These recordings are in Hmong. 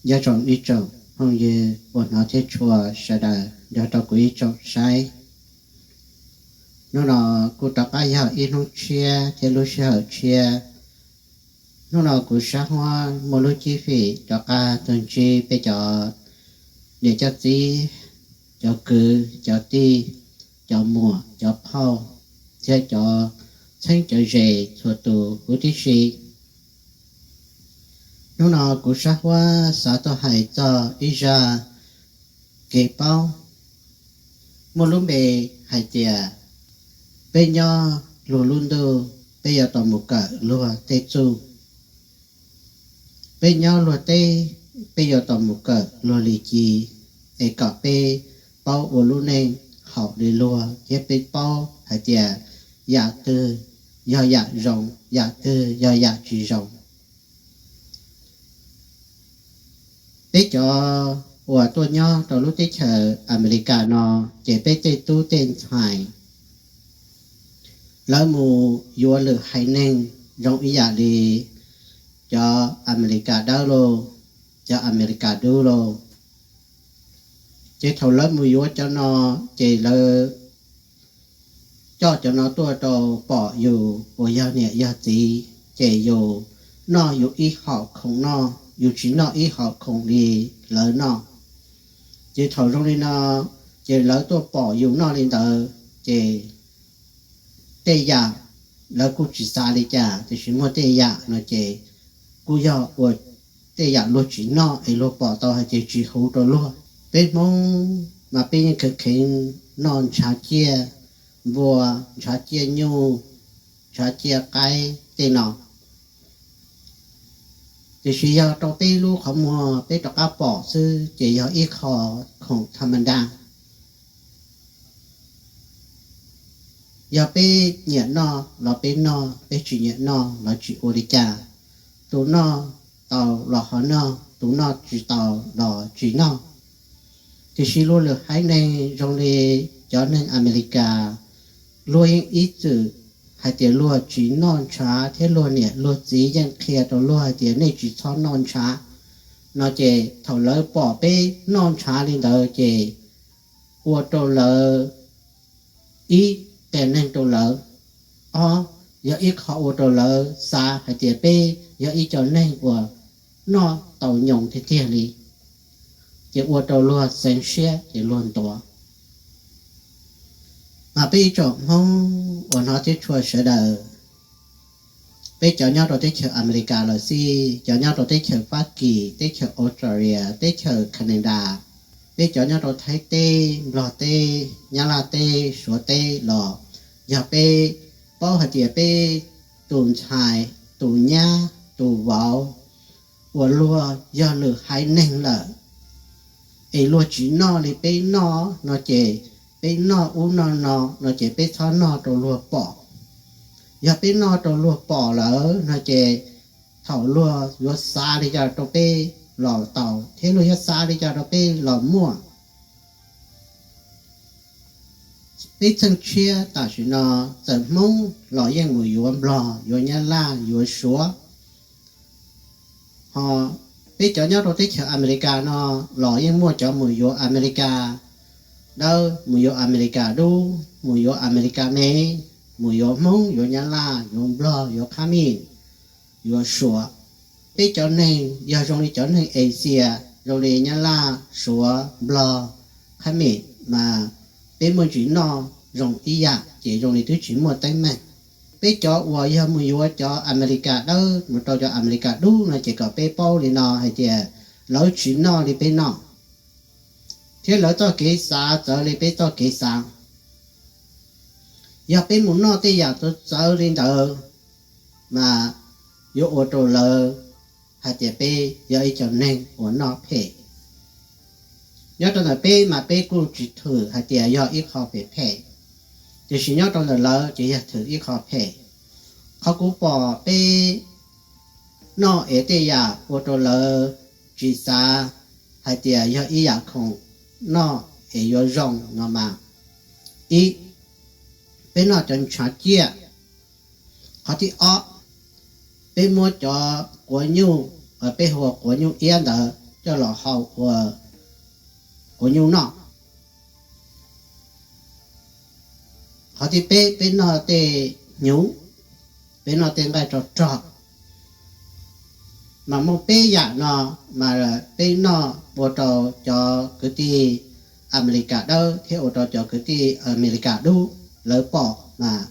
Nyob zoo ib tsoom phooj ywg uas hnov thiab tshua sawv daws nrog rau kuv ib tsoom saib. Hnub no kuj rov qab yog ib hnub tshiab thiab lub sij hawm tshiab. Hnub no kuv Sab Huab muaj lub cib fim rov qab tuaj ntsib peb cov niam cov txiv, cov kwv cov tij, cov muam cov phauj, thiab cov txheeb cov ze txhua tus huv tib si. Hnub no kuv Sab Huab xav tuaj hais txog ib zaj kev paub muaj lub npe hais tias peb nyob luag lub ntuj, peb yuav tau mus kawm luag tej txuj. Peb nyob luag teb, peb yuav tau mus kawm luag li ci, es kom peb paub ua lub neej haum li luag thiab peb paub hais tias yam twg yog yam zoo, yam twg yog yam tsis zoo. Peb cov uas tuaj nyob rau lub teb chaws Amelikas no, ces peb tej tub tej ntxhais lawv mus yuav lwm haiv neeg zoo ib yam li cov Amelikas dawb lauj, cov Amelikas dub lauj. Ces thaum lawv mus yuav cov no, ces lawv coj cov no tuaj rau pom yus uas yog niam yog txiv, ces yus noj yus ib hom khoom noj, yus tsis noj ib hom khoom li lawv noj. Ces thaum zoo li no, ces lawv tuaj pom yus noj li ntawd, ces tej yam lawv kuj tsis xav li cas, tiam sis muaj tej yam no ces kuj yog ua tej yam luag tsis noj es luag pom tau hais tias tsis huv rau luag. Peb Hmoob mas peb yeej kheev kheev noj ntshav ciaj npua, ntshav ciaj nyuj, ntshav ciaj qaib tej no. Tiam sis yog rau peb lub qhov muag peb rov qab pom xwb ces yog ib qho khoom tha ma da. Yog peb nyiam noj los peb noj, peb tsis nyiam noj los tsis ua li cas. Tus noj tau los ho noj, tus noj tsis tau los tsis noj. Tiam sis luag lwm haiv neeg zoo li cov neeg Amelikas, luag yeej ib txwm hais tias luag tsis noj ntshav thiab luag niam luag txiv yeej qhia rau luag hais tias nej tsis txhob noj ntshav no ces thaum lawv pom peb noj ntshav li ntawd ces ua rau lawv, ib, qias neeg rau lawv, ob, yog ib qho ua rau lawv xav hais tias peb yog ib co neeg uas noj tau nyoos tiag tiag li, ces ua rau luag xeev siab ces luag ntuav. Mas peb ib tsoom Hmoob uas hnov thiab tshua sawv daws, peb cov nyob rau teb chaws Amelikas los xij, cov nyob rau teb chaws Fab Kis, teb chaws Australia, teb chaws Canada, peb cov nyob rau Thaib teb, Nplog teb, Nyab Laj teb, Suav teb los yog peb paub hais tias peb tus ntxhais, tus nyab, tus vauv uas luag yog lwm haiv neeg lawm, es luag tsis noj li peb noj no ces peb noj ub noj no no ces peb txhob noj rau luag pom. Yog peb noj rau luag pom lawm no ces thaum luag yuav xav li cas rau peb los tau thiab luag yuav xav li cas rau peb los muaj. Peb txheej tshiab tam sim no txawm Hmoob los yeej mus yuav Nplog, yuav Nyab Laj, yuav Suav. Ho peb cov nyob rau teb chaws Amelikas no los yeej muaj cov mus yuav Amelikas dawb, mus yuav Amelikas dub, mus yuav Amelikas me, mus yuav Hmoob, yuav Nyab Laj, yuav Nplog, yuav Khab Mij, yuav Suav. Peb cov neeg yog zoo li cov neeg Asia, zoo li Nyab Laj, Suav, Nplog, Khab Mij mas peb muaj ntsis noj zoo ib yam ces zoo li twb tsis muaj teeb meem. Peb cov uas yog mus yuav cov Amelikas dawb mus rau cov Amelikas dub no ces kom peb paub li no hais tias lawv tsis noj li peb noj, thiab lawv txoj kev xav txawv li peb txoj kev xav. Yog peb mus noj tej yam txawv txawv li ntawd mas yuav ua rau lawv hais tias peb yog ib co neeg uas noj phem. Nyob rau ntawm peb mas peb kuj tsis thwm hais tias yog ib qho phem phem, tiam sis nyob rau ntawm lawv ces yog thwm ib qho phem. Qhov kuv pom peb noj es tej yam ua rau lawv tsis xav hais tias yog ib yam khoom noj es yuav zoo no mas, ib, peb noj cov ntshav ciaj. Qhov thib ob, peb muab cov quav nyuj, peb hu ua quav nyuj iab ntawd, coj los hau ua quav nyuj noj. Qhov thib peb, peb noj tej hnyuv, peb noj tej nqaij rog rog. Mas muaj peb yam no mas peb noj ua rau cov kwv tij Amelikas dawb thiab ua rau cov kwv tij Amelikas dub lawv pom mas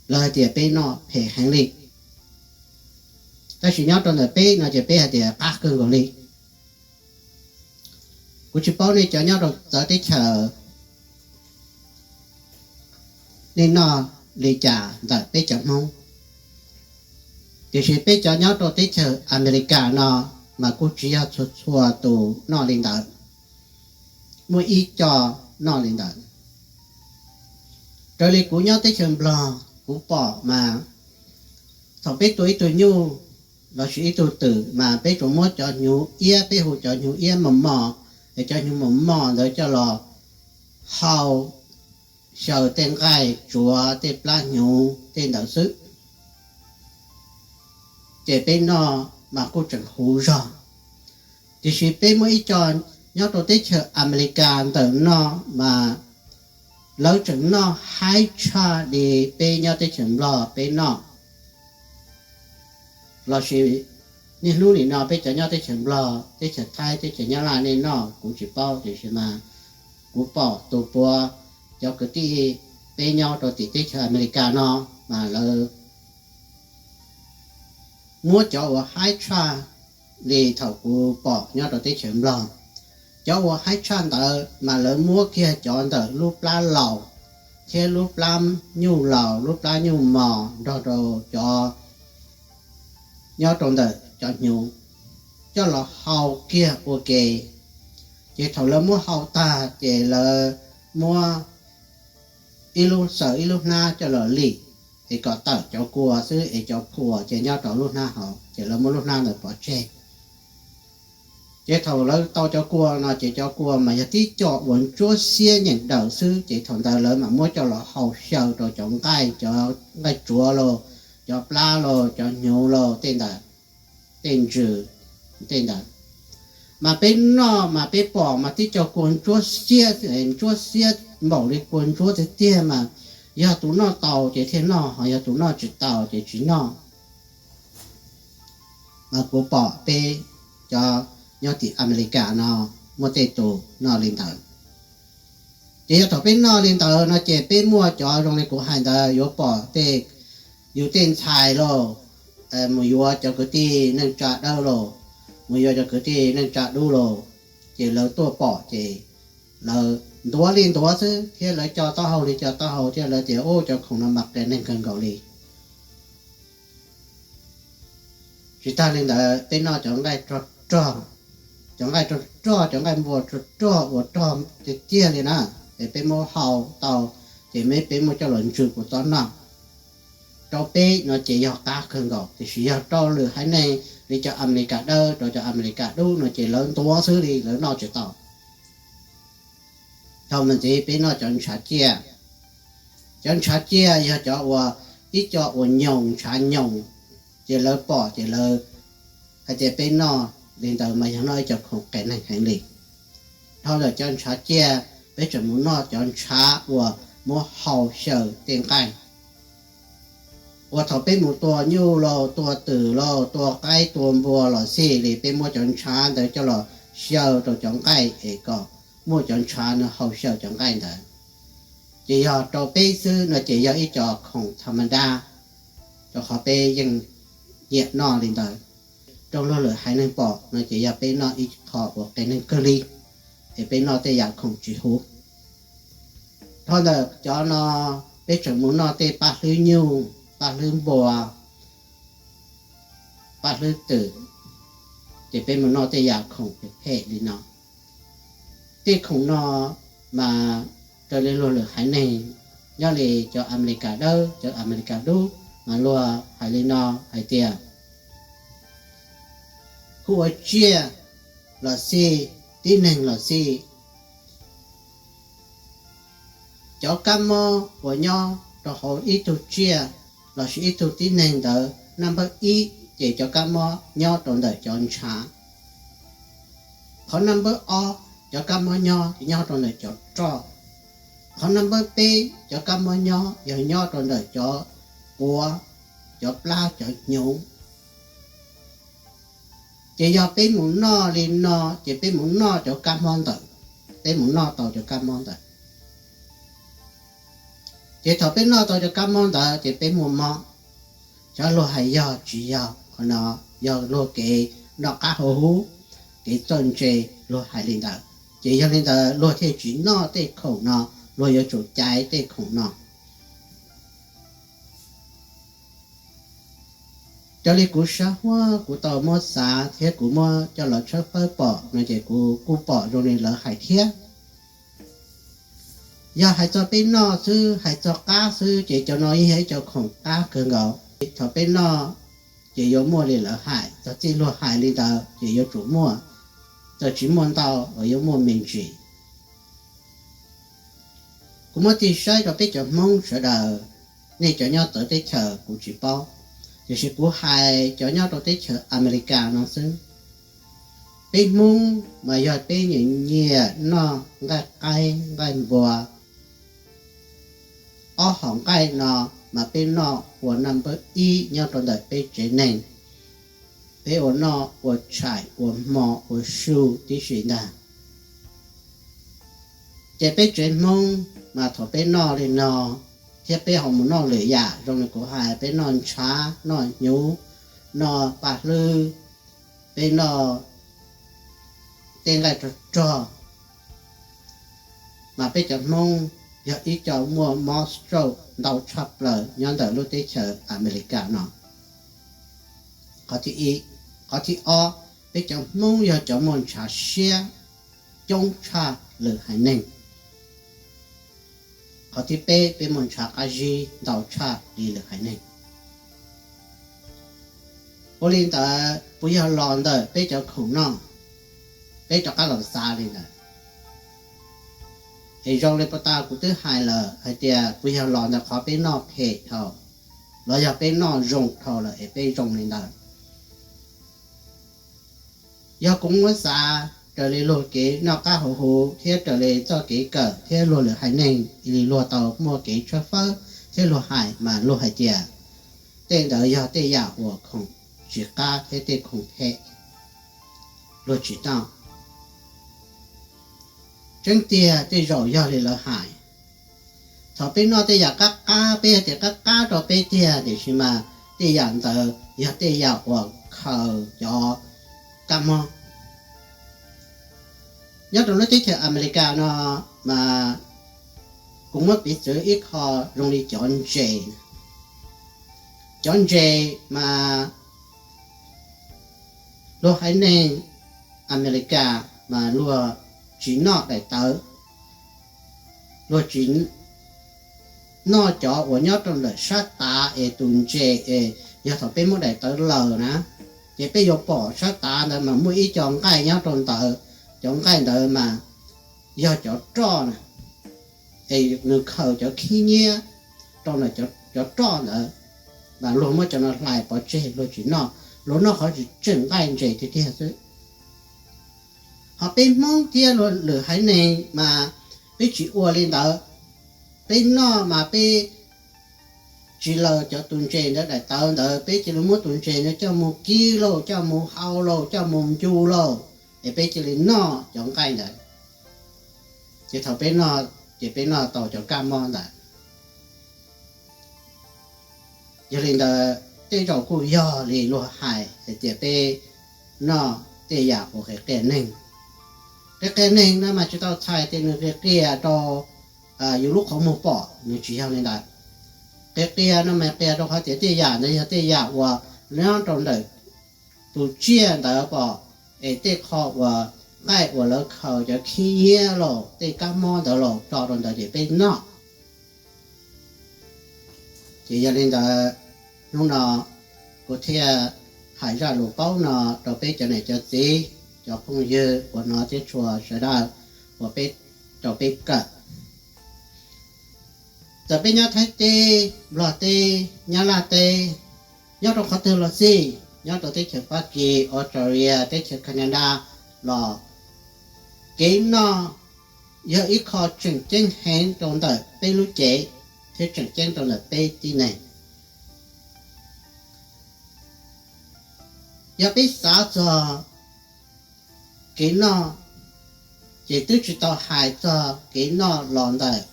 lawv hais tias peb noj phem heev li. Tab sis nyob rau ntawm peb no ces peb hais tias qab kawg nkaus li. Kuv tsis paub nej cov nyob rau txawv teb chaws nej noj li cas ntawm peb cov Hmoob, tiam sis peb cov nyob rau teb chaws Amelikas no mas kuj tsis yog txhua txhua tus noj li ntawd, muaj ib co noj li ntawd. Raws li kuv nyob teb chaws Nplog kuv pom mas thaum peb tua ib tug nyuj lossis ib tug twm mas peb tsuas muab cov hnyuv iab, peb hu cov hnyuv iab mos mos, es cov hnyuv mos mos ntawd coj los hau xyaw tej nqaij tsuav tej plab hnyuv tej ntawd xwb. Ces peb noj mas kuj tseem huv zog. Tiam sis peb muaj ib co nyob rau teb chaws Amelikas ntawm no mas lawv tseem noj haib tshaj li peb nyob teb chaws Nplog peb noj. Lossis niaj hnub nim no peb cov nyob teb chaws Nplog, teb chaws Thaib, teb chaws Nyab Laj nej noj kuv tsis paub, tiam sis mas kuv pom tus puav cov kwv tij peb nyob rau tim teb chaws Amelikas no mas lawv muab cov uas haib tshaj li thaum kuv pom nyob rau teb chaws Nplog. Cov uas haib tshaj ntawd mas lawv muab kiag cov ntawm lub plab laus thiab lub plab nyuj laus, lub plab nyuj mos nrog rau cov nyob rau ntawm cov hnyuv coj los hau kiag ua ke. Ces thaum lawv muab hau tag ces lawv muab ib lub xaws ib lub hnab coj los lim es kom tawm cov kua xwb es cov phua ces nyob rau lub hnab hauv ces lawv muab lub hnab ntawd pov tseg. Ces thaum lawv tau cov kua no ces cov kua mas yog tib co uas ntsuab xiab nyeem daws xwb ces thaum ntawd lawv mam muab coj los hau xyaw rau cov nqaij, cov nqaij tsuav los, cov plab los, cov hnyuv los tej ntawd, tej ntsws tej ntawd. Mas peb noj mas peb pom mas tib co kua ntsuab xiab, ntsuab xiab npaum li kua ntsuab tiag tiag mas yog tus noj tau ces thiaj noj, ho yog tus noj tsis tau ces tsis noj. Mas kuv pom peb cov nyob tim Amelikas no muaj tej tus noj li ntawd. Ces yog thaum peb noj li ntawd no ces peb muaj cov zoo li kuv hais ntawd yuav pom tej, yus tej ntxhais lauj, mus yuav cov kwv tij neej tsa dawb lauj, mus yuav cov kwv tij neej tsa dub lauj, ces lawv tuaj pom ces lawv ntuav li ntuav xwb thiab lawv co taub hau li co taub hau thiab lawv tias, Ub, cov khoom no mas qias neeg kawg nkaus li. Tsis tag li ntawd peb noj cov nqaij rog rog, cov nqaij rog rog, cov nqaij npua rog rog uas rog tiag tiag li na, es peb muab hau tau, ces peb muab coj los ntsws kuv txob noj. Rau peb no ces yog qab kawg nkaus, tiam sis yog rau lwm haiv neeg li cov Amelikas dawb rau cov Amelikas dub no ces lawv ntuav xwb li lawv noj tsis tau. Thaum mus ntxiv peb noj cov ntshav ciaj. Cov ntshav ciaj yog cov uas ib co uas nyoos, ntshav nyoos, ces lawv pom ces lawv hais tias peb noj li ntawd mas yog noj ib co khoom qias neeg heev li. Dhau ntawm cov ntshav ciaj peb tseem mus noj cov ntshav uas muab hau xyaw tej nqaij. Uas thaum peb mus tua nyuj los, tua twm los, tua qaib tua npua los xij li peb muab cov ntshav ntawd coj los xyaw rau cov nqaij es kom muaj cov ntshav no hau xyaw cov nqaij ntawd. Ces yog rau peb xwb no ces yog ib co khoom tha ma dab, rau qhov peb yeej nyiam noj li ntawd. Rau luag lwm haiv neeg pom no ces yog peb noj ib qho uas qias neeg kawg li, es peb noj tej yam khoom tsis huv. Dhau ntawm cov no peb tseem mus noj tej paj hlwb nyuj, paj hlwb npua, paj hlwb twm, ces peb mus noj tej yam khoom phem phem li no. Tej khoom no mas raws li luag lwm haiv neeg, nyob li cov Amelikas dawb, cov Amelikas dub mas luag hais li no hais tias, hu ua tsiaj los xij, tib neeg los xij, cov kab mob uas nyob rau hauv ib tug tsiaj lossis ib tug tib neeg ntawd naj npawb ib ces cov kab mob nyob rau ntawm cov ntshav. Qhov naj npawb ob, cov kab mob nyob ces nyob rau ntawm cov roj. Qhov naj npawb peb, cov kab mob nyob yog nyob rau ntawm cov quav, cov plab, cov hnyuv. Ces yog peb mus noj li no, ces peb mus noj cov kab mob ntawd, peb mus noj tau cov kab mob ntawd. Ces thaum peb noj tau cov kab mob ntawd ces peb muaj mob. Xyov luag hais yog tsis yog, qhov no yog luag kev noj qab haus huv, kev txawj ntse, luag hais li ntawd. Ces yog li ntawd luag thiaj tsis noj tej khoom no, luag yuav tsum caiv tej khoom no. Raws li kuv sab huab kuv tau muab xav thiab kuv muab coj los tshawb fawb pom no ces kuv kuj pom zoo li lawv hais thiab. Yog hais txog peb noj xwb, hais txog qab xwb ces cov no yeej yog ib co khoom qab kawg nkaus. Thaum peb noj ces yuav muaj li lawv hais, txog txij luag hais li ntawd ces yuav tsum muaj, txawm tsis muaj ntau los yuav muaj me ntsis. Kuv muab tig saib rau peb cov Hmoob sawv daws, nej cov nyob txawv teb chaws kuv tsis paub, tiam sis kuv hais cov nyob rau teb chaws Amelikas no xwb. Peb Hmoob mas yog peb nyiam nyiam noj nqaij qaib nqaij npua. Ob hom nqaij no mas peb noj ua naj npawb ib nyob rau ntawm peb tsev neeg. Peb ua noj ua tshais ua hmo ua su tib si ntag. Ces peb tsev Hmoob mas thaum peb noj li no thiab peb ho mus noj lwm yam zoo li kuv hais, peb noj ntshav noj hnyuv, noj paj hlwb, peb noj tej nqaij rog rog, mas peb cov Hmoob yog ib co muaj mob stroke ntau tshaj plaws nyob ntawm lub teb chaws Amelikas no. Qhov thib ib. Qhov thib ob, peb cov Hmoob yog cov muaj ntshav siab coob tshaj lwm haiv neeg. Qhov thib peb, peb muaj ntshav qab zib ntau tshaj li lwm haiv neeg. Ua li ntawd puas yog los ntawm peb cov khoom noj? Peb rov qab los xav li ntawd. Es zoo li puag ta kuv twb hais lawm hais tias puas yog los ntawm qhov peb noj phem dhau, los yog peb noj zoo dhau lawm es peb zoo li ntawd. Yog kuv muab xav raws li luag kev noj qab haus huv thiab raws li txoj kev kawm thiab luag lwm haiv neeg li luag tau muaj kev tshawb fawb thiab luag hais mas luag hais tias tej ntawd yog tej yam uas khoom tsis qab thiab tej khoom phem, luag tsis noj. Tseeb tiag tej zaum yog li lawv hais, thaum peb noj tej yam qab qab peb hais tias qab qab rau peb tiag, tiam sis mas tej yam ntawd yog tej yam uas khaws cov kab mob. Nyob rau lub teb chaws Amelikas no mas kuv muab piv txwv ib qho zoo li cov ntses. Cov ntses mas luag haiv neeg Amelikas mas luag tsis noj daim tawv, luag tsis noj cov uas nyob rau ntawm sab tav es tus ntses es yog thaum peb muab daim tawv laws na, ces peb yuav pom sab tav ntawd mas muaj ib co nqaij nyob rau ntawd. Cov nqaij ntawd mas yog cov roj na, es nws khaws cov khib nyiab rau ntawm cov roj ntawd, mas luag muab cov no hlais pov tseg luag tsis noj, luag noj qhov tsis tseem nqaij ntses tiag tiag xwb. Ho peb Hmoob thiab luag lwm haiv neeg mas peb tsis ua li ntawd. Peb noj mas peb tsis laws cov tus ntses ntawd daim tawv ntawd, peb cia li muab tus ntses ntawd coj mus kib lauj, coj mus hau lauj, coj mus ncu lauj, es peb cia li noj cov nqaij ntawd. Ces thaum peb noj, ces peb noj tau cov kab mob ntawd. Yog li ntawd tej zaum kuj yog li luag hais hais tias peb noj tej yam uas qias qias neeg. Qias qias neeg no mas tsis tau txhais tias nws qias qias rau yus lub qhov muag pom, nws tsis yog li ntawd. Qias qias no mas qias rau qhov tias tej yam ntawd yog tej yam uas nyob rau ntawm tus tsiaj ntawd pom, es tej qho uas nqaij uas lawv khaws cov khib nyiab los tej kab mob ntawd los tso rau ntawd ces peb noj. Ces yog li ntawd, hnub no kuv thiaj hais zaj lus paub no rau peb cov niam cov txiv, cov phooj ywg uas hnov thiab tshua sawv daws uas peb, rau peb kawm. Txawm peb nyob Thaib teb, Nplog teb, Nyab Laj teb, nyob rau qhov twg los xij, nyob rau teb chaws Fab Kis, Australia, teb chaws Canada los, Kev noj yog ib qho tseem ceeb heev rau ntawm peb lub cev thiab tseem ceeb rau ntawm peb tib neeg. Yog peb xav txog kev noj, ces twb tsis tau hais txog kev noj los ntawm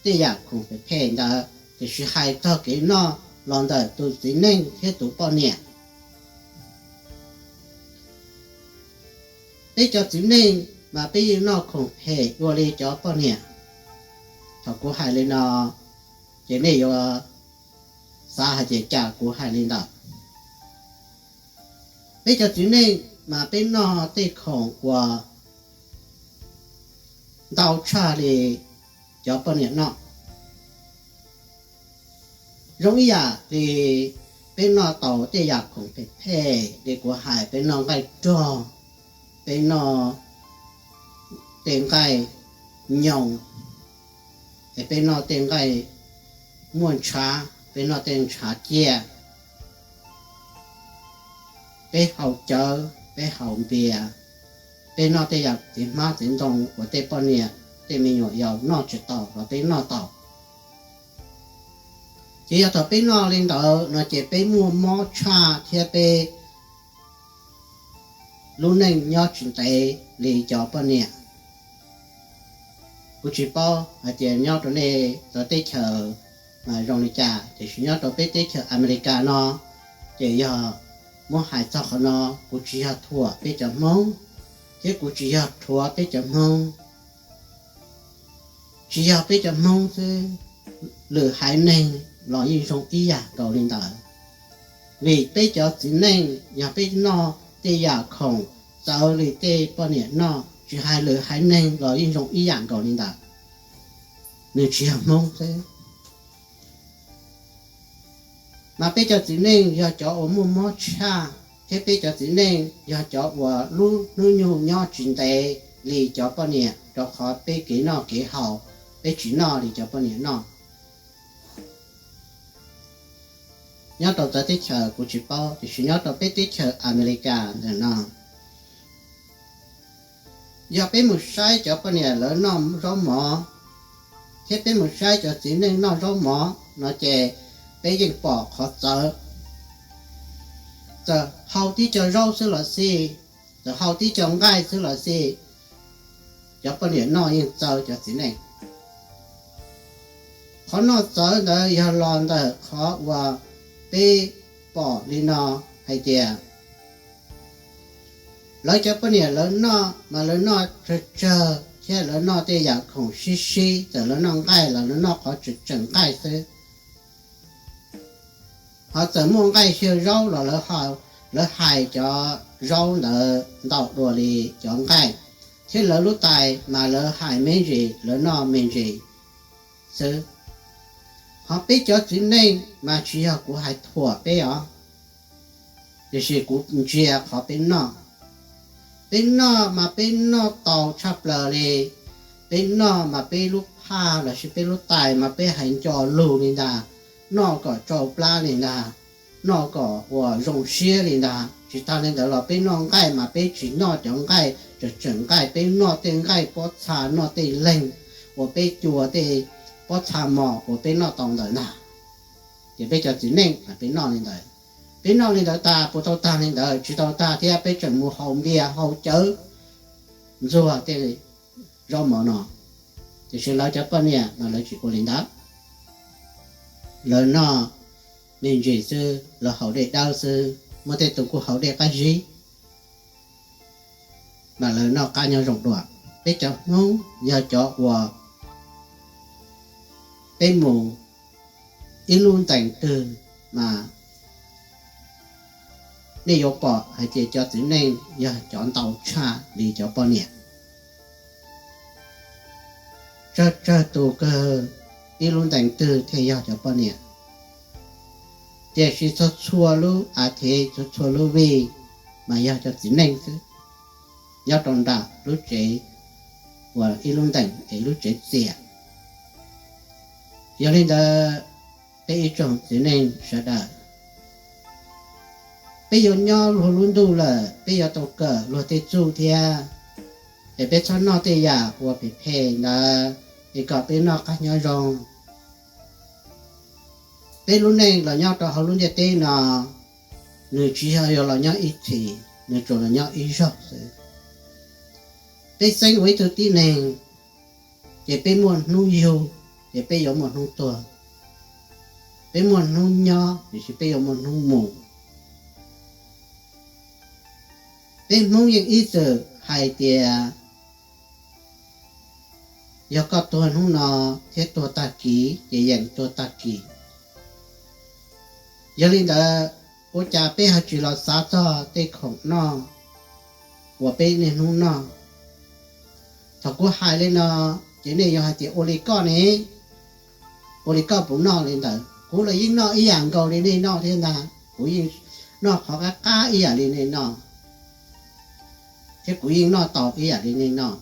tej yam khoom phem phem ntawd, tiam sis hais txog kev noj los ntawm tus txiv neej thiab tus poj niam. Peb cov txiv neej mas peb yeej noj khoom phem dua li cov poj niam. Thaum kuv hais li no, ces nej yuav xav hais tias cas kuv hais li ntawd. Peb cov txiv neej mas peb noj tej khoom uas ntau tshaj li cov poj niam noj. Zoo ib yam li peb noj tau tej yam khoom phem phem li kuv hais, peb noj nqaij rog, peb noj tej nqaij nyoos, es peb noj tej nqaij muaj ntshav, peb noj tej ntshav ciaj, peb haus cawv, peb haus npias, peb noj tej yam txiv hmab txiv ntoo uas tej poj niam tej me nyuam yaus noj tsis tau los peb noj tau. Ces yog thaum peb noj li ntawd no ces peb muaj mob tshaj thiab peb lub neej nyob tsis ntev li cov poj niam. Kuv tsis paub hais tias nyob rau nej cov teb chaws zoo li cas, tiam sis nyob rau peb teb chaws Amelikas no ces yog muab hais txog qhov no, kuv tsis yog thuam peb cov Hmoob, thiab kuv tsis yog rhuav peb cov Hmoob. Tsis yog peb cov Hmoob xwb, lwm haiv neeg los yeej zoo ib yam nkaus li ntawd. Vim peb cov txiv neej yog peb noj tej yam khoom txawv li tej poj niam noj, tsis hais lwm haiv neeg los yeej zoo ib yam nkaus li ntawd. Nws tsis yog Hmoob xwb. Mas peb cov txiv neej yog cov uas muaj mob tshaj, thiab peb cov txiv neej yog cov uas lub hnub nyoog nyob tsis ntev li cov poj niam, rau qhov peb kev noj kev haus peb tsis noj li cov poj niam noj. Nyob rau txawv teb chaws kuv tsis paub, tiam sis nyob rau peb teb chaws Amelikas ntawm no, yog peb mus saib cov poj niam lawv noj zaub mov, thiab peb mus saib cov txiv neej noj zaub mov no ces peb yeej pom qhov txawv. Txawm hau tib co zaub xwb los xij, txawm hau tib co nqaij xwb los xij, cov poj niam noj yeej txawv cov txiv neej. Qhov noj txawv ntawd yog los ntawm qhov uas peb pom li no hais tias lawv cov poj niam lawv noj mas lawv noj tsawg tsawg thiab lawv noj tej yam khoom sib sib, txawm lawv noj nqaij los lawv noj qhov tseem tseem nqaij xwb. Ho txawm muaj nqaij xyaw zaub los lawv hais cov zaub ntawd ntau dua li cov nqaij, thiab lawv lub tais mas lawv hais me ntsis, lawv noj me ntsis xwb. Ho peb cov txiv neej mas tsis yog kuv hais thuam peb os, tiam sis kuv ntsia qhov peb noj. Peb noj mas peb noj tau tshaj plaws li. Peb noj mas peb lub phaj lossis peb lub tais mas peb hais nco lug li ntag, noj kom tsau plab li ntag, noj kom ua zoo siab li ntag. Tsis tag li ntawd los peb noj nqaij mas peb tsis noj cov nqaij tseem tseem nqaij, peb noj tej nqaij pob txha, noj tej leeg uas peb cua tej pob txha mos uas peb noj tau ntawd ntag. Ces peb cov txiv neej mas peb noj li ntawd. Peb noj li ntawd tag, puas tau tag li ntawd? Tsis tau tag thiab, peb tseem mus haus npias haus cawv ntxuag tej zaub mov no. Tiam sis lawv cov poj niam mas lawv tsis ua li ntawd. Lawv noj me ntsis xwb, lawv haus dej dawb xwb, muaj tej tus kuj haus dej qab zib, mas lawv noj qab nyob zoo dua. Peb cov Hmoob yog cov uas peb mus ib lub ntees twg mas nej yuav pom hais tias cov txiv neej yog cov ntau tshaj li cov poj niam. Tsawg tsawg tus kawg ib lub ntees twg thiaj yog cov poj niam, tiam sis txhua txhua lub a thiv, txhua txhua lub vij mas yog cov txiv neej xwb, nyob rau nram lub tsev uas ib lub ntees es lub tsev txias. Yog li ntawd, peb ib tsoom txiv neej sawv daws, peb yuav nyob luag lub ntuj lawm, peb yuav tau kawm luag tej txuj thiab. Es peb txhob noj tej yam uas phem phem ntawd es kom peb noj qab nyob zoo. Peb lub neej los nyob rau hauv lub ntiaj teb no, nws tsis yog yuav los nyob ib txhis, nws tsuas los nyob ib zaug xwb. Peb xeeb ua ib tug tib neeg, ces peb muaj hnub yug, ces peb yuav muaj hnub tuag. Peb muaj hnub nyob tiam sis peb yuav muaj hnub mus. Peb Hmoob yeej ib txwm hais tias yog koj tuag hnub no thiab tuag tag kis ces yeem tuag tag kis. Yog li ntawd, ua cas peb ho tsis los xav txog tej khoom noj uas peb niaj hnub noj? Thaum kuv hais li no, ces nej yuav hais tias ua li koj ne, ua li koj puas noj li ntawd? Kuv los yeej noj ib yam nkaus li nej noj thiab ntag, kuv yeej noj qhov qab qab ib yam li nej noj, thiab kuv yeej noj tau ib yam li nej noj.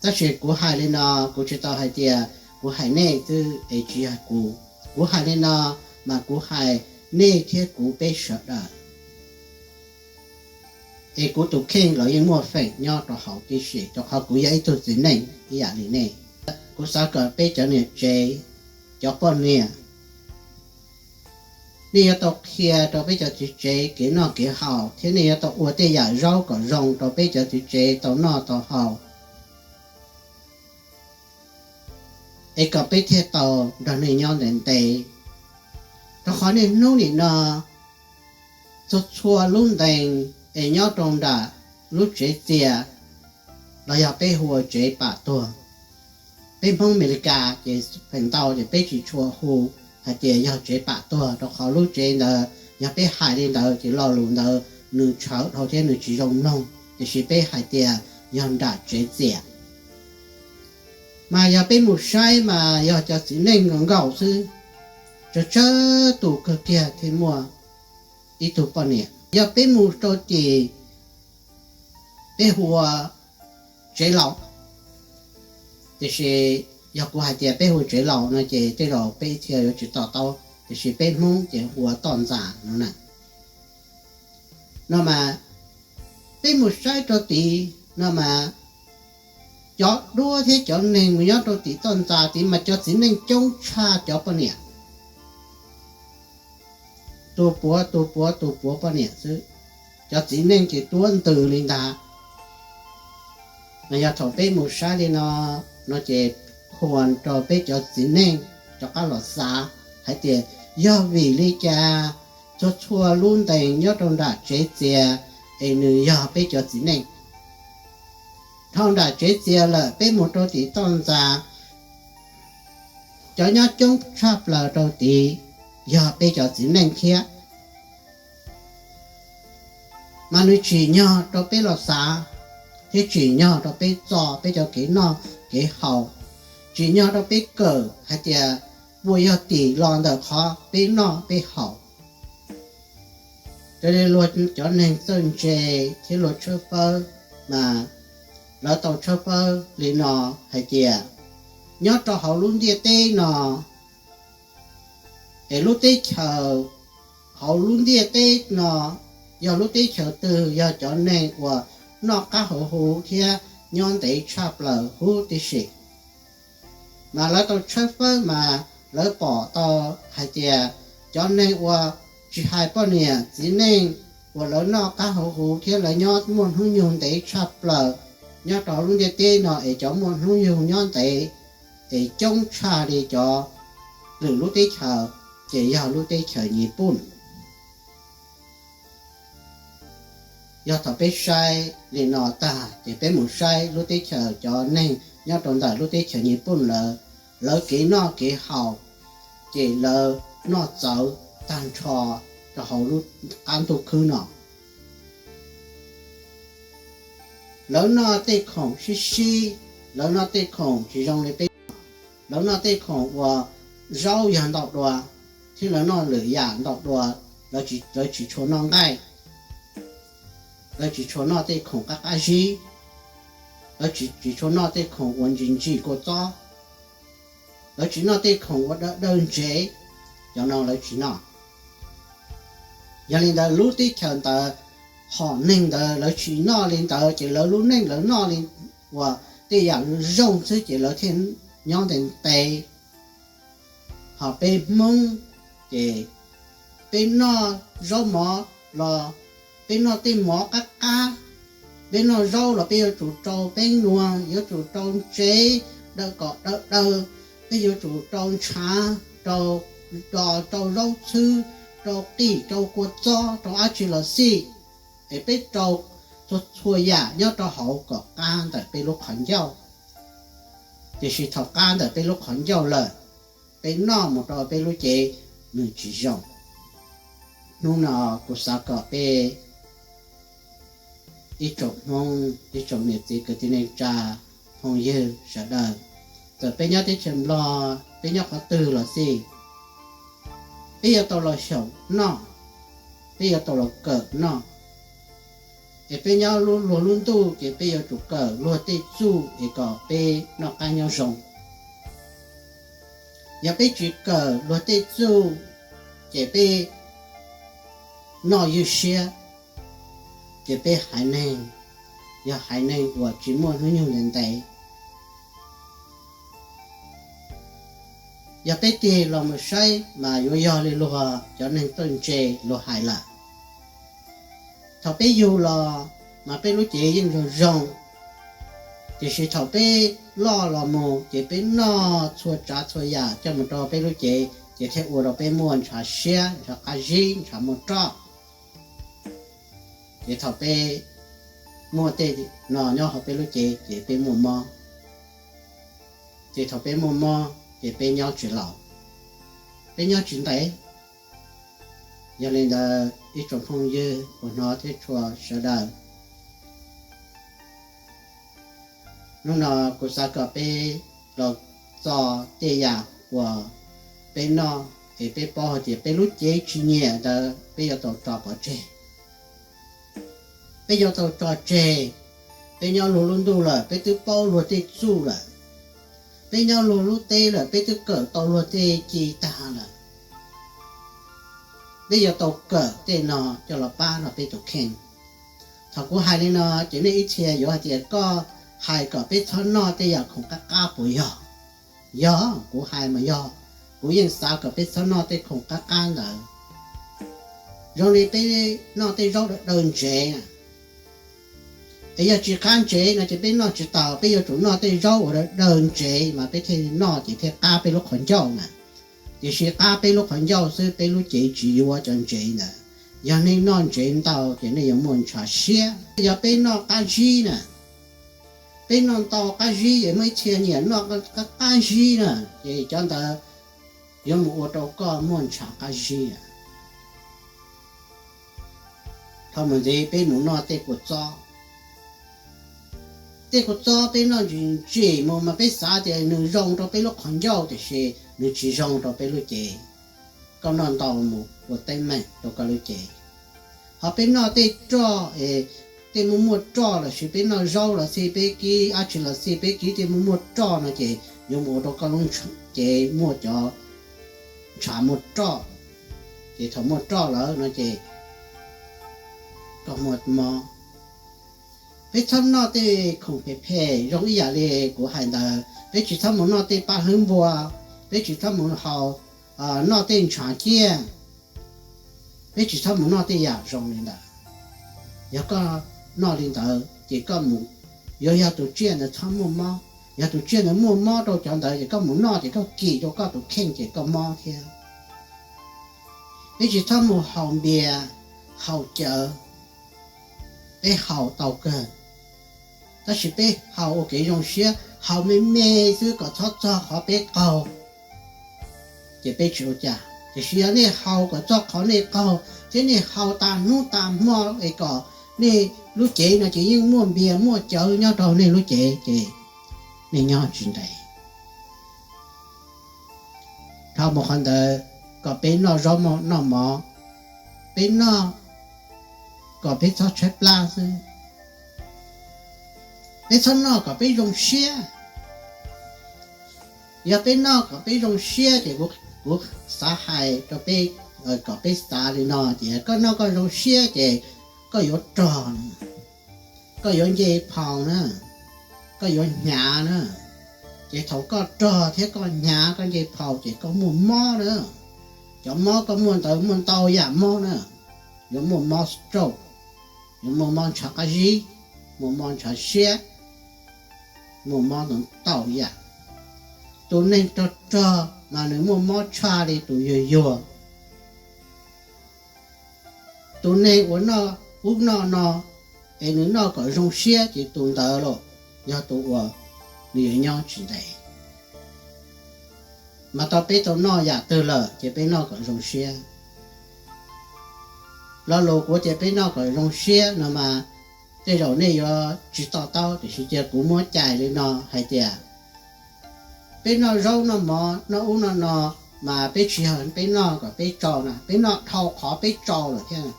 Tab sis kuv hais li no, kuv tsis tau hais tias kuv hais nej xwb es tsis yog kuv. Kuv hais li no mas kuv hais nej thiab kuv peb sawv daws. Es kuv tus kheej los yeej muaj feem nyob rau hauv tib si, rau qhov kuv yog ib tug txiv neej ib yam li nej. Kuv xav kom peb cov niam tsev, cov poj niam, nej yuav tau qhia rau peb cov txiv tsev kev noj kev haus, thiab nej yuav tau ua tej yam zaub kom zoo rau peb cov txiv tsev tau noj tau haus, es kom peb thiaj tau nrog nej nyob ntev ntev. Rau qhov niaj hnub nim no, txhua txhua lub ntees es nyob rau nram lub tsev txias, los yog peb hu ua tsev pam tuag. Peb Hmoob Amelikas ces feem ntau ces peb tsis tshua hu hais tias yog tsev pam tuag, rau qhov lub tsev ntawd yog peb hais li ntawd ces lo lus ntawd nws tshawv dhau thiab nws tsis zoo mloog, tiam sis peb hais tias yog nram tsev txias. Mas yog peb mus saib mas yog cov txiv neej nkaus nkaus xwb, tsawg tsawg tus kawg kiag thiaj muaj ib tug poj niam. Yog peb mus rau tim, peb hu ua tsev laus, tiam sis yog kuv hais tias peb hu ua tsev laus no ces tej zaum peb ib txhia yuav tsis to taub, tiam sis peb Hmoob ces hu ua toj ntxas no na. No mas, peb mus saib rau tid no mas, cov duab thiab cov neeg mus nyob rau tim toj ntxas tid mas cov txiv neej coob tshaj cov poj niam. Tus puav tus puav tus puav poj niam xwb, cov txiv neej ces tuab ntws li ntag. Mas yog thaum peb mus saib li no, no ces qhuas rau peb cov txiv neej rov qab los xav hais tias yog vim li cas txhua txhua lub ntees nyob rau nram tsev txias es nws yog peb cov txiv neej. Dhau nram tsev txias lawm peb mus rau tim toj ntxas, cov nyob coob tshaj plaws rau tid yog peb cov txiv neej thiab. Mas nws tsim nyog rau peb los xav, thiab tsim nyog rau peb txo peb cov kev noj kev haus, tsim nyog rau peb kawm hais tias puas yog tim los ntawm qhov peb noj peb haus. Raws li luag cov neeg txawj ntse thiab luag tshawb fawb, mas lawv tau tshawb fawb li no hais tias nyob rau hauv lub ntiaj teb no, es lub teb chaws, hauv lub ntiaj teb no yog lub teb chaws twg yog cov neeg uas noj qab hauv huv thiab nyob ntev tshaj plaws huv tib si. Mas lawv tau tshawb fawb mas lawv pom tau hais tias cov neeg uas tsis hais poj niam txiv neej uas lawv noj qab hauv huv thiab lawv nyob muaj hnub nyoog ntev tshaj plaws nyob rau lub ntiaj teb no es cov muaj hnub nyoog nyob ntev es coob tshaj li cov lwm lub teb chaws ces yog lub teb chaws Nyij Pooj. Yog thaum peb saib li no tag ces peb mus saib lub teb chaws cov neeg nyob rau ntawm lub teb chaws Nyij Pooj lawv, lawv kev noj kev haus ces lawv noj txawv tag nrho rau hauv lub qab ntuj khwb no. Lawv noj tej khoom sib sib, lawv noj tej khoom tsis zoo li peb noj, lawv noj tej khoom uas zaub yog ntau dua, thiab lawv noj lwm yam ntau dua, lawv tsis tshua noj nqaij, lawv tsis tshua noj tej khoom qab qab zib, lawv tsis tshua noj tej khoom uas ntsim ntsim kua txob, lawv tsis noj tej khoom uas dawb dawb ntsev, cov no lawv tsis noj. Yog li ntawd lub teb chaws ntawd Thaum neeg ntawd lawv tsis noj li ntawd ces lawv lub neej lawv noj li uas tej yam zoo xwb ces lawv thiaj nyob ntev ntev. Ho peb Hmoob ces peb noj zaub mov los peb noj tej mov qab qab. Peb noj zaub los peb yuav tsum rau peeb nuas, yuav tsum rau ntsev, daws kom daws daws, peb yuav tsum rau ntshav, rau zaub txhwb, rau qij, rau kua txob, rau dab tsi los xij, es peb rau txhua txhua yam nyob rau hauv kom qab ntawm peb lub qhov ncauj. Tiam sis thaum qab ntawm peb lub qhov ncauj lawm, peb noj mus rau peb lub cev nws tsis zoo. Hnub no kuv xav kom peb ib tsoom Hmoob, ib tsoom niam txiv kwv tij neej tsa, phooj ywg sawv daws, txawm peb nyob teb chaws Nplog, peb nyob qhov twg los xij, peb yuav tau los xyaum noj, peb yuav tau los kawm noj. Es peb nyob luag lub ntuj ces peb yuav tsum kawm luag tej txuj es kom peb noj qab nyob zoo. Yog peb tsis kawm luag tej txuj ces peb noj ywj siab, ces peb haiv neeg yog haiv neeg uas tsis muaj hnub nyoog ntev ntev. Yog peb tig los mus saib mas yuav yog li luag cov neeg txawj ntse luag hais lawm. Thaum peb yug los mas peb lub cev yeej zoo zoo, tiam sis thaum peb loj los mus ces peb noj txhua tsav txhua yam coj mus rau peb lub cev ces thiaj ua rau peb muaj ntshav siab, ntshav qab zib, ntshav muaj roj. Ces thaum peb muaj tej no nyob hauv peb lub cev ces peb muaj mob. Ces thaum peb muaj mob ces peb nyob tsis laus, peb nyob tsis ntev. Yog li ntawd ib tsoom phooj ywg uas hnov thiab tshua sawv daws, hnub no kuv xav kom peb los txo tej yam uas peb noj es peb paub hais tias peb lub cev tsis nyiam ntawd peb yuav tau tso pov tseg. Peb yuav tau tso tseg. Peb nyob luag lub ntuj lawm peb twb paub luag tej txuj lawm, peb nyob luag lub teb lawm peb twb kawm tau luag tej ci tag lawm. Peb yuav tau kawm tej no coj los pab rau peb tus kheej. Thaum kuv hais li no ces nej ib txhia yuav hais tias koj hais kom peb txhob noj tej yam khoom qab qab puas yog? Yog, kuv hais mas yog. Kuv yeej xav kom peb txhob noj tej khoom qab qab ntawd. Zoo li peb noj tej zaub daws daws ntsev, es yog tsis qab ntsev no ces peb noj tsis tau, peb yuav tsum noj tej zaub uas daws daws ntsev mas peb thiaj noj ces thiaj qab peb lub qhov ncauj na. Tiam sis qab peb lub qhov ncauj xwb, peb lub cev tsis yuav cov ntsev ntawd. Yog nej noj ntsev ntau ces nej yuav muaj ntshav siab. Yog peb noj qab zib na, peb noj ntau qab zib es muaj ib txhia nyiam noj qab qab zib na, ces cov ntawd yuav mus ua rau koj muaj ntshav qab zib. Dhau mus ntxiv peb mus noj tej kua txob. Tej kua txob peb noj ntsim ntsim mus mas peb xav tias nws zoo rau peb lub qhov ncauj tiam sis nws tsis zoo rau peb lub cev. Koj noj ntau mus ua teeb meem rau koj lub cev. Ho peb noj tej roj, tej muaj muaj roj los sis peb noj zaub los xij, peb kib dab tsi los xij, peb kib tej muaj muaj roj no ces yuav mus ua rau koj lub cev muaj cov ntshav muaj roj. Ces thaum muaj roj lawm no ces koj muaj mob. Peb txhob noj tej khoom phem phem zoo ib yam li kuv hais ntawd, peb tsis txhob mus noj tej paj hlwb npua, peb tsis txhob mus haus, noj tej ntshav ciaj, peb tsis txhob mus noj tej yam zoo li ntawd. Yog koj noj li ntawd ces koj mus, yuav yog tus tsiaj ntawd txhob muaj mob. Yog tus tsiaj ntawd muaj mob rau cov ntawd ces koj mus noj ces koj kis rau koj tus kheej ces koj mob thiab. Peb tsis txhob mus haus npias, haus cawv. Peb haus tau kawg, tab sis peb haus ua kev zoo siab, haus me me xwb kom txhob txog qhov peb qaug, ces peb tsis ua cas. Tiam sis yog nej haus kom txog qhov nej qaug thiab nej haus tas hnub tas hmo es kom nej lub cev no ces yeej muaj npias muaj cawv nyob rau nej lub cev ces nej nyob tsis ntev. Dhau mus qhov ntawd, kom peb noj zaub noj mov, peb noj kom peb txhob tshaib plab xwb. Peb txhob noj kom peb zoo siab. Yog peb noj kom peb zoo siab ces kuv xav hais rau peb, kom peb xav li no ces koj noj koj zoo siab ces koj yuav rog na, koj yuav nce phau na, koj yuav hnyav na. Ces thaum koj rog thiab koj hnyav koj nce phau ces koj muaj mob na. Cov mob koj muaj ntawd muaj ntau yam mob na. Yuav muaj mob stroke, yuav muaj mob ntshav qab zib, muaj mob ntshav siab, muaj mob ntau yam. Tus neeg rog rog mas nws muaj mob tshaj li tus yuag yuag. Tus neeg uas noj ub noj no es nws noj kom zoo siab ces tus ntawd los yog tus uas nws yuav nyob tsis ntev. Mas tau peb tau noj yam twg lawm ces peb noj kom zoo siab. Lo lus kuv tias peb noj kom zoo siab no mas tej zaum nej yuav tsis to taub, tiam sis cia kuv muab cais li no hais tias peb noj zaub noj mov noj ub noj no mas peb tsis yog peb noj kom peb tsau na, peb noj dhau qhov peb tsau lawm thiab.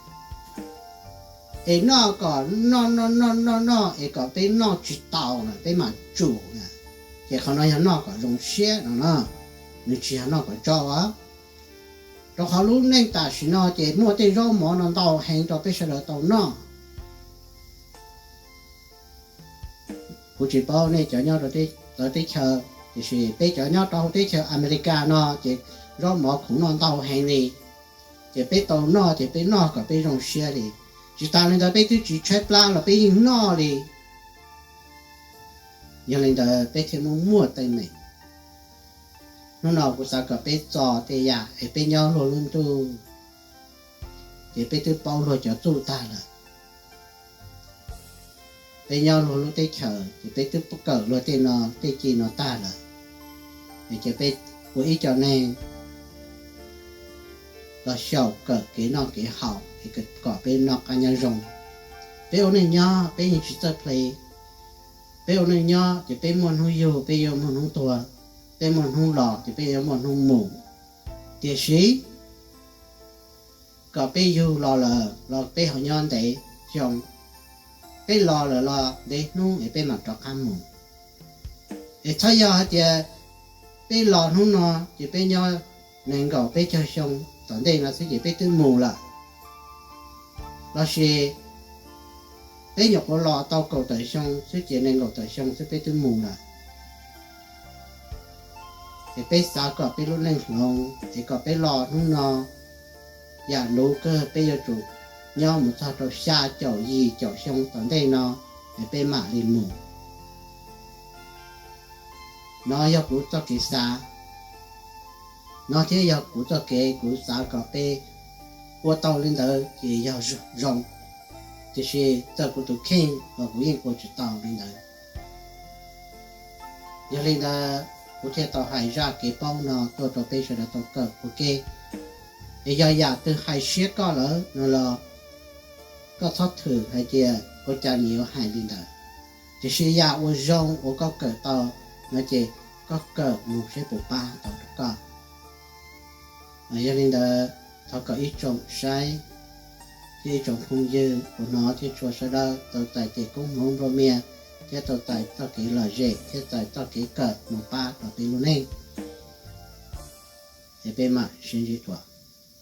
Es noj kom noj noj noj noj noj es kom peb noj tsis taus na peb mam tsum na. Ces qhov no yog noj kom zoo siab no na, nws tsis yog noj kom tsau os. Rau qhov lub neej tam sim no ces muaj tej zaub mov no ntau heev rau peb sawv daws tau noj. Kuv tsis paub nej cov nyob rau txawv teb chaws, tiam sis peb cov nyob rau hauv teb chaws Amelikas no ces zaub mov khoom noj ntau heev li. Ces peb tau noj ces peb noj kom peb zoo siab li. Tsis tas li ntawd peb twb tsis tshaib plab los peb yeej noj li. Yog li ntawd peb thiaj muaj muaj teeb meem. Hnub no kuv xav kom peb txo tej yam es peb nyob luag lub ntuj, ces peb twb paub luag cov txuj tag lawm. Peb nyob luag lub teb chaws ces peb twb kawm luag tej no tej ci no tag lawm. Es ces peb ua ib co neeg los xyaum kawm kev noj kev haus es kom peb noj qab nyob zoo. Peb ua neej nyob peb yeej tsis txawj ple. Peb ua neej nyob ces peb muaj hnub yug peb yuav muaj hnub tuag, peb muaj hnub los ces peb yuav muaj hnub mus. Tiam sis kom peb yug los lawm los peb ho nyob ntev xyoo, peb los lawm los ntev hnub es peb mam rov qab mus. Es txhob yog hais tias peb los hnub no ces peb nyob nees nkaum peb caug xyoo, tom ntej no xwb ces peb twb mus lawm. Lossis peb nyuam qhuav los tau kaum tawm xyoo xwb ces nees nkaum tawm xyoo xwb peb twb mus lawm. Es peb xav kom peb lub neej hloov es kom peb los hnub no, yam luv kawg peb yuav tsum nyob mus txog rau xya caum yim caum xyoo tom ntej no es peb mam li mus. No yog kuv txoj kev xav, no thiab yog kuv txoj kev kuv xav kom peb ua tau li ntawd ces yog zoo, tiam sis txawm kuv tus kheej los kuv yeej ua tsis tau li ntawd. Yog li ntawd kuv thiaj tau hais zaj kev paub no tuaj rau peb sawv daws tau kawm ua ke. Es yog yam twg hais siab koj lawm no los koj txhob thwm hais tias ua cas nws yuav hais li ntawd. Tiam sis yam uas zoo uas koj kawm tau no ces koj kawm mus seb puas pab tau rau koj. Yog li ntawd thov kom ib tsoom saib thiab ib tsoom phooj ywg uas hnov thiab tshua sawv daws tau txais kev koob hmoov nplua mias thiab tau txais txoj kev lom zem thiab txais txoj kev kawm mus pab rau peb lub neej. Es peb mam sib ntsib dua.